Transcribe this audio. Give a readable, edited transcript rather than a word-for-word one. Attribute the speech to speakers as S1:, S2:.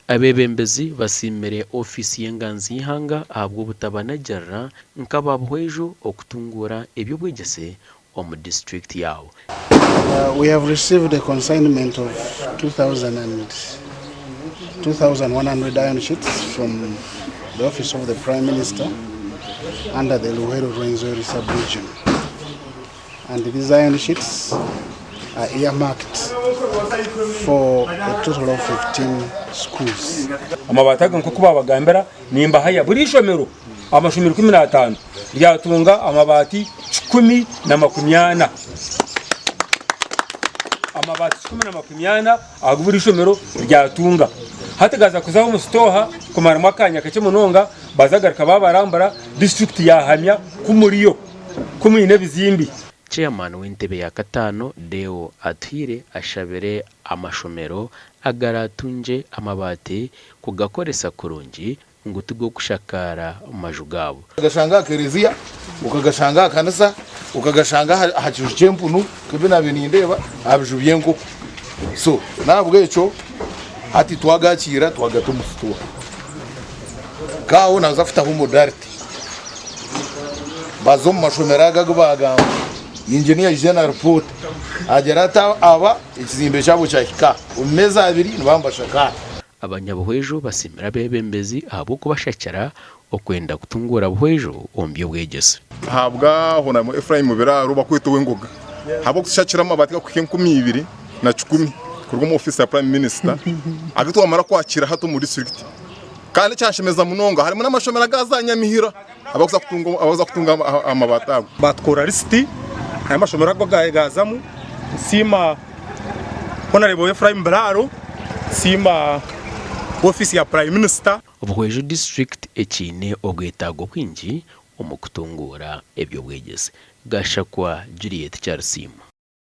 S1: Abeebembezi basiimire ofiisi y'enganzi y'eihanga ahabw'obutabanagirira nk'aba Buhweju okutunguura eby'obwegyese omu disiturikiti yaabo.
S2: We have received a consignment of 2,100 iron sheets from the office of the Prime Minister under the Luweero Rwenzori sub-region and these iron sheets are earmarked for a total of 15 schools.
S3: Amabaati aga nk'oku baabagambira nimbahaya buri ishomero amashomero 15 ryatunga amabaati 140. Amabaati 140 agu buri ishomero ryatunga. Hati gaaza kuza omu sitooha kumaramu akaanya kakye munonga baza garuka baabarambura disiturikiti yaahamya ku muriyo ku mwine ebizimbi.
S1: Chairman w'entebe ya kataano Deo Atuhaire ashabire amashomero agaratungye amabaati kugakoresa kurungi ngu tig'okushakaara maju gaabo.
S4: Okagashanga aha kereziya, okagashanga aha kanisa, okagashanga aha kiju ky'empunu nk'ebi naabaire nindeeba aha biju by'enkoko. So n'ahabw'ekyo hati twagakiira twagata omu sitowa. Nk'aho naaza kutaho modarite baze omu mashomero ago agu baagamba. Inginiya aije na ripoota agira ati aba ekizimbe kyabo kyahika omu meezi abiri nibaba nibashakaara.
S1: Abanyabuhweju basiimire abeebembezi ahabw'okubashakira okwenda kutunguura Buhweju omu by'obwegyese.
S5: Ahabwa Honourable Ephraim Biraro bakweta Owengoga ahabw'okutushakira amabaati gakuhika 2100 kuruga omu ofiisi ya Prime Minister agu twamara kwakira hati omu disiturikiti kandi ekyanshemeza munonga harimu n'amashomero aga za Nyamihira abarikuza kutunga amabaati ago.
S6: Batukora lisiti y'amashomero agu gaazamu, nsiima Honarebo Ephraim Biraro, nsiima ofiisi ya Prime Minister.
S1: Buhweju disiturikiti ekiine obwetaago bwingi omu kutunguura eby'obwegyese. Gashakwa Juliet Kyarisiima.